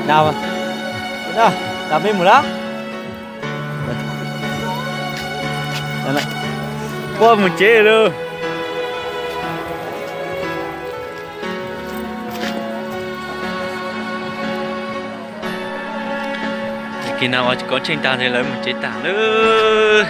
Tag, tag peb mus lawm. Quaj mus tsev lawm. Kis no ua koob tsheej tag ces lawv mus tsev tag lawm.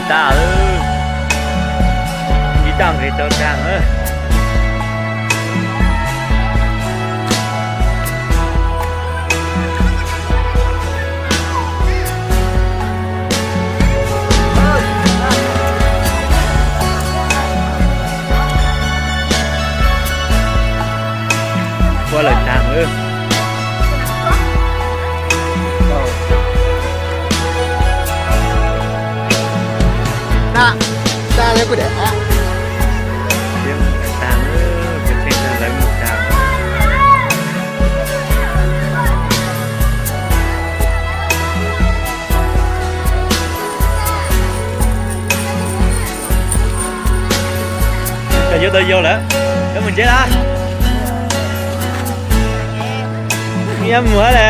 Tag, ib tag nqis tau tag. Ua lawm tag. Tag, tag lawm, kuv de. Tag, kuv tsheej tag lawv mus tag. Koj yuav tau yau lawm, koj mus tsev lawm. Yuav mus hab le.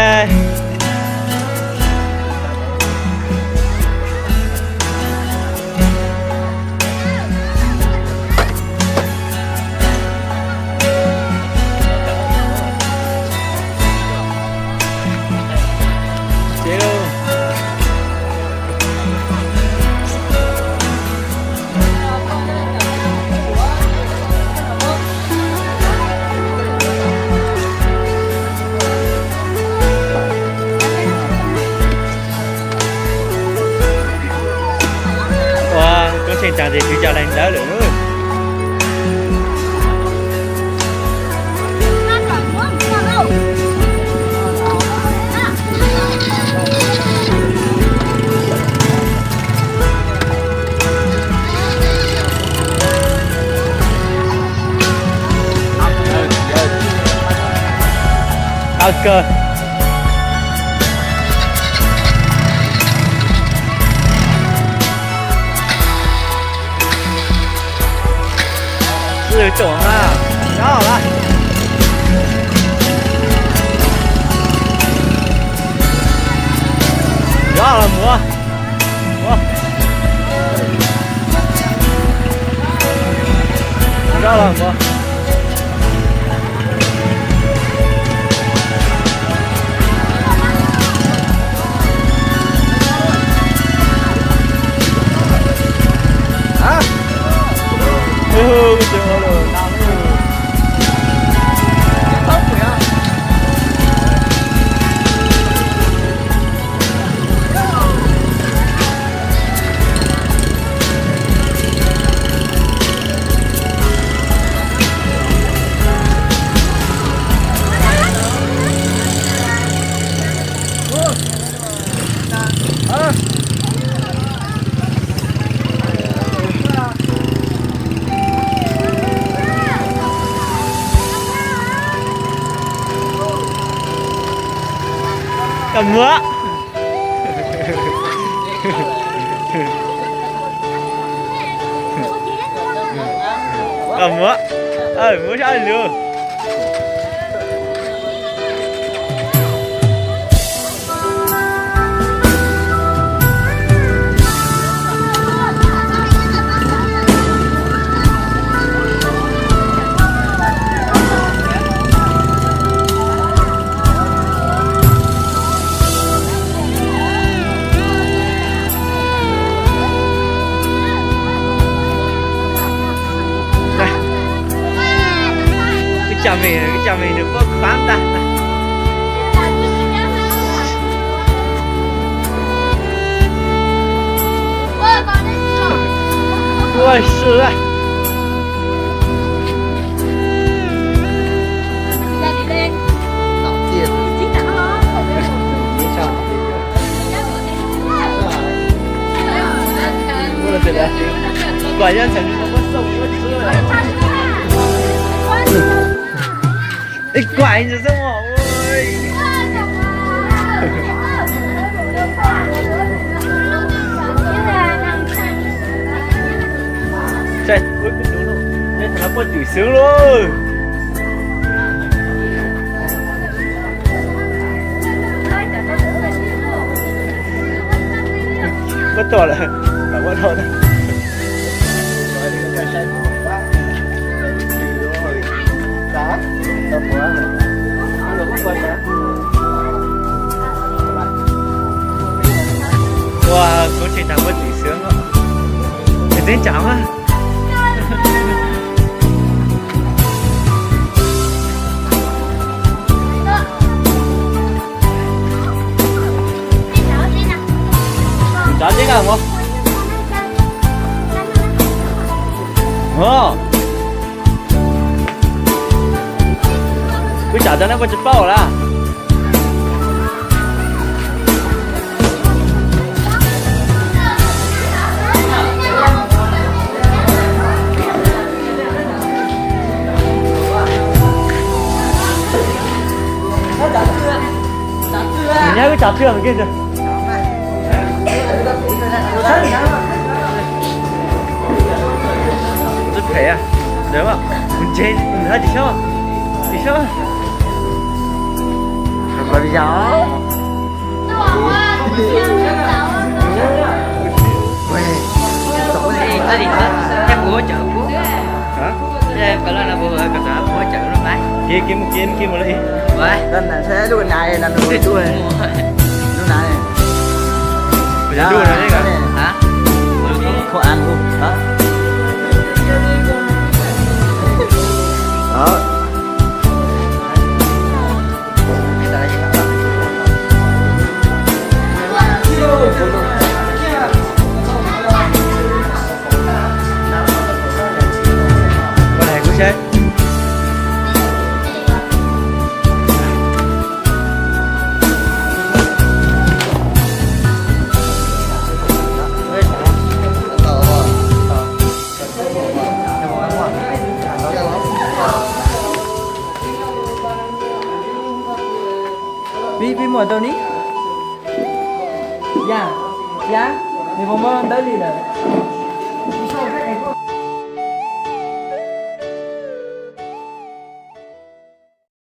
Ua koob tsheej tag ces tswv cov leeg ntawd lawm. Aw kawg. Sib tw tsom na, nyob lawm. Nyob los mus. Nyob los mus. Koj muab. Koj muab. Muab sab lug. Cov me, cov me nws muaj khuab ntag. Ua si. Ib kuam ntsis xwb os. Neb thaum no puag cwm xwb lauj. Puab tuaj lawm, puab tuaj. Ua, kuv tseem tau puag cwm xwb os. Nws tseem tsam mas. Tsav teb kag mog. Kuv tsam tau neb puas tsis paub lawm. Nyob wb tsam twg mas kiag. Twb phem, ntawd mas, kuv ntse, nws hais tias xyov, tias xyov. Kiv, kiv mus, kiv, kiv mus lawm ib. Lub na, lub na. Pib, pib muaj tau ni. Yaj, yaj, nws puas muaj ntawv li lawm?